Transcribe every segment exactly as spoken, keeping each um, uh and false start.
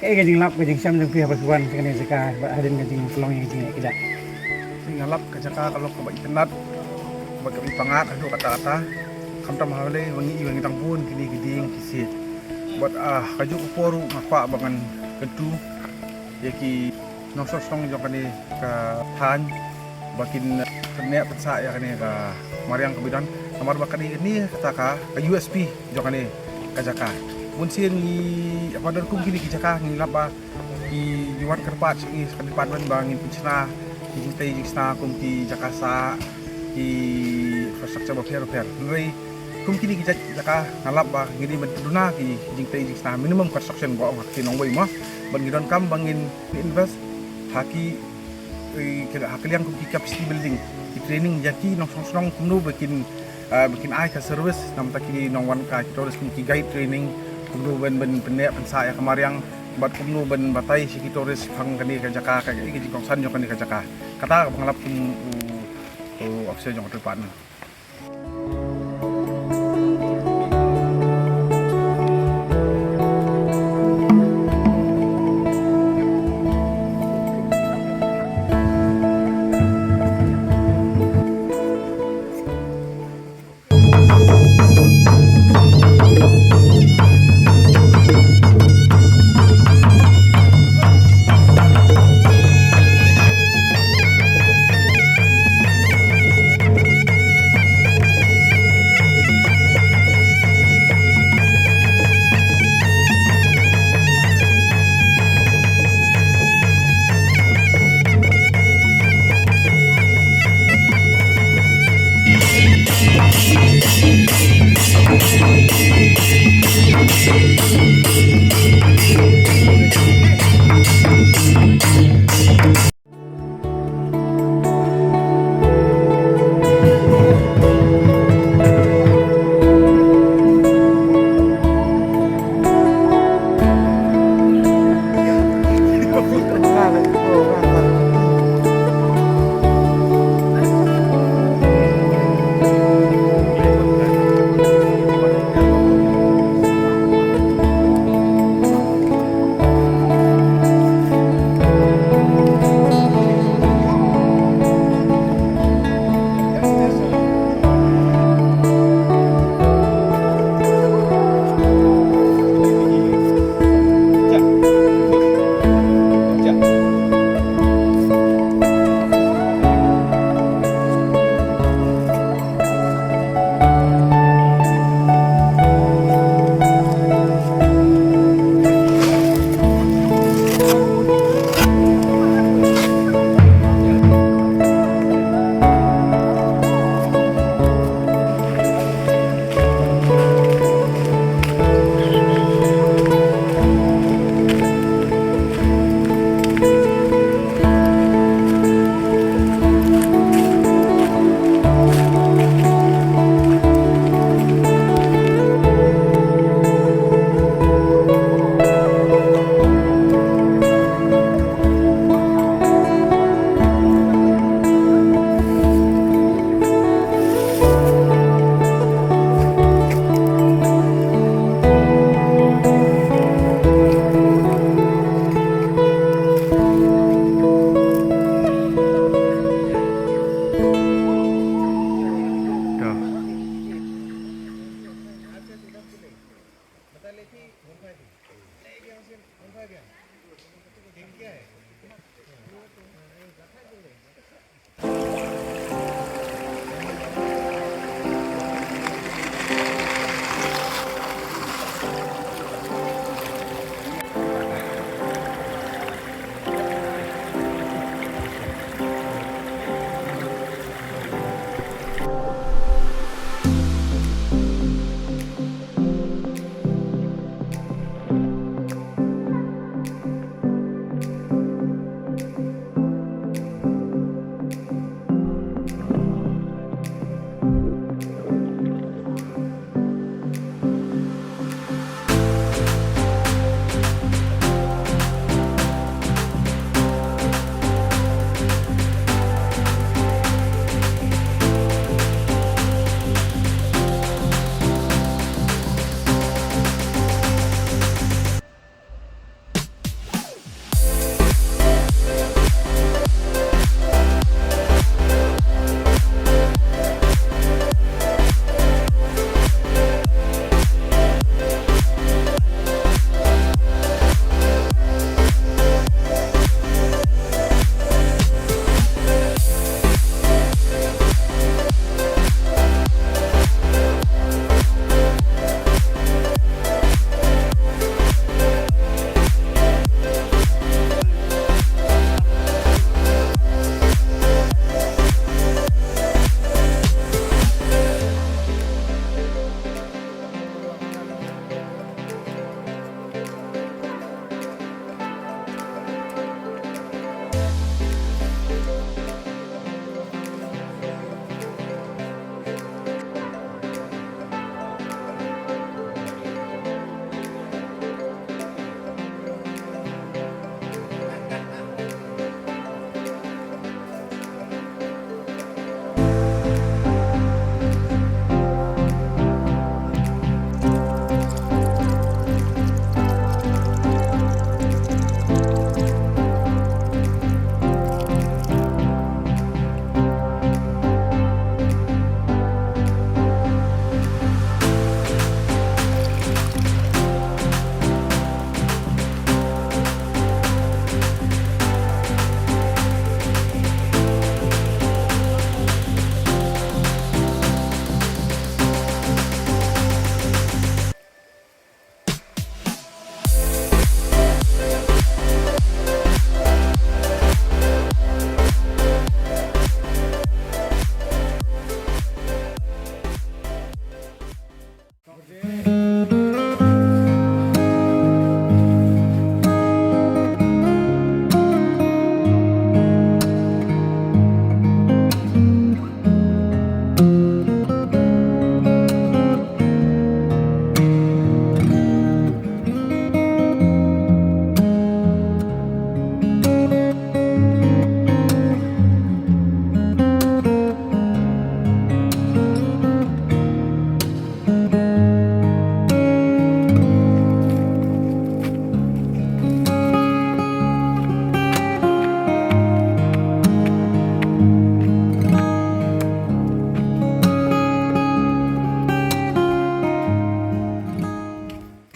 Kaei ka jinglap ka jingshem jong phi haba phi wan sha kane ka jaka bad hadien ka jingpynlong ïa ka jingeh kjat? Nga lap ka jaka ka long kaba itynnad, kaba, kaba ipyngngad haduh katta katta. Khamtam ha balei ba ngi i ba ngi dang bun kine ki dieng ki siej. Bad, ah, kajuh ka por ruh nga kwah ba ngan kyntu ïa ki nongshong shnong jong kane ka thaiñ ba kin pynneh pynsah ïa kane ka mariang kaba don. Namar ba kane, kane kata ka, ka U S P jong kane ka jaka. Bun sien ngi, haba don kum kine ki jaka ngi lap ba ki, ki wan kyrpad sha ngi, sha ka department ba ngin pynshna ki jingtei jingsna kum ki jaka sah, ki infrastructure bapher bapher. Hynrei kum kine ki jaka nga lap ba ngi dei ban duna ki jingtei jingsna, minimum construction ba ong ha ki nongwei mo. Bad ngi donkam ba ngin invest ha ki, eh, ki, ha ki liang kum ki capacity building, ki training ïa ki nongshong shnong kumno ba kin, ah, ba kin ai ka service na bynta ki nongwan, ah, ki tourist, kum ki guide training, kumno ban, ban pynneh pynsah ïa ka mariang, bad kumno ban batai sha ki tourist tang kane ka jaka, ka, ka jingkongsan jong kane ka jaka. Kata kaba nga lap kum u, u officer jong ka department.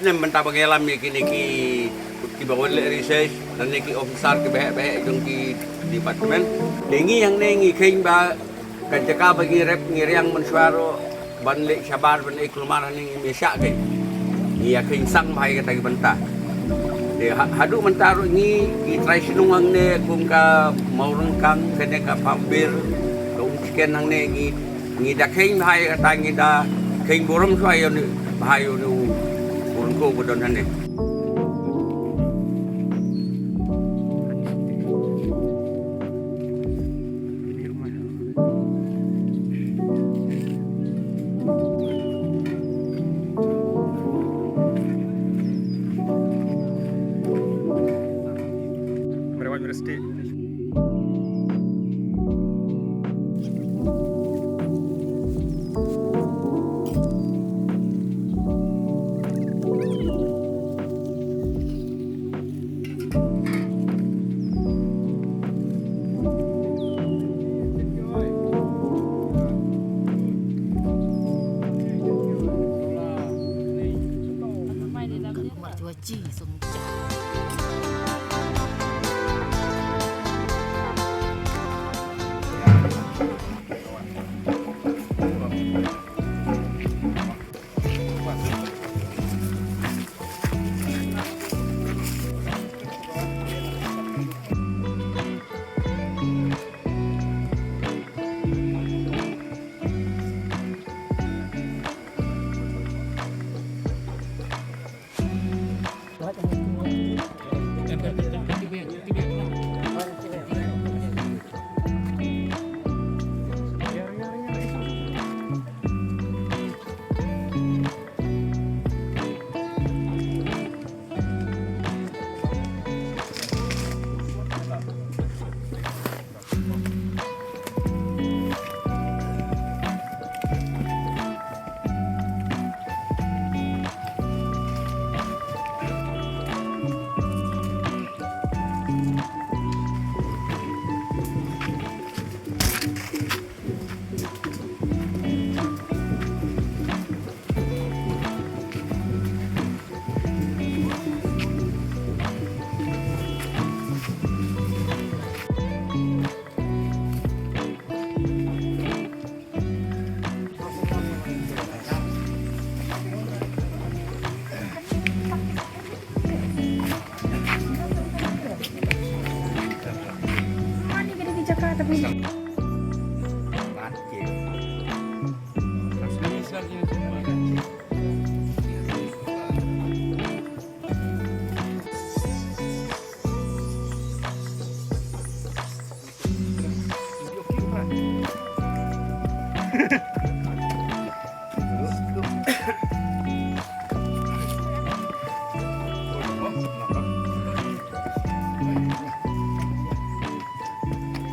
Mynta ba ngi ïalam ïa kine ki, kiba wan leh research, lane ki officer kiba heh ba heh jong ki department. Te ngi hangne ngi kheiñ ba ka jaka ba ngi rep ngi riang mynshuwa ruh ban leit shabar ban leit kulmar hangne ngim ïa shah kein. Ngi ïa kheiñ sang bha ïa kata ki bynta. Te ha-, haduh mynta ruh ngi, ngi trai shnong hangne kum ka Mawryngkang, kane ka Pambir, ka Umchiken hangne ngi, ngi da kheiñ bha ïa kata, ngi da kheiñ burom shuwa ïa une, bha ïa une u, u ryngkew ba don hangne. Mawryngkang University.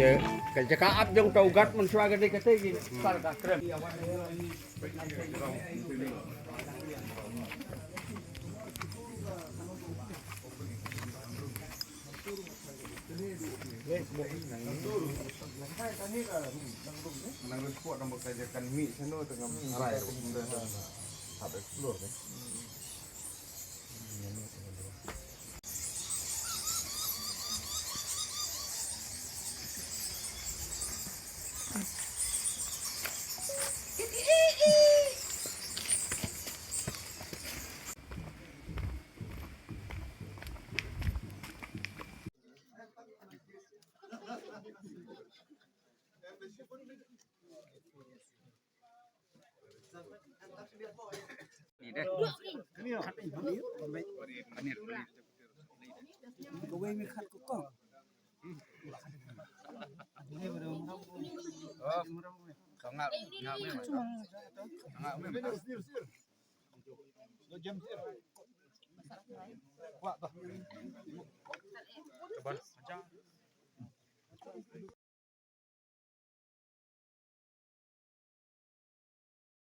Te, ka jaka ap jong uta u guard mynshuwa ka dei kata, ki sar ka krem.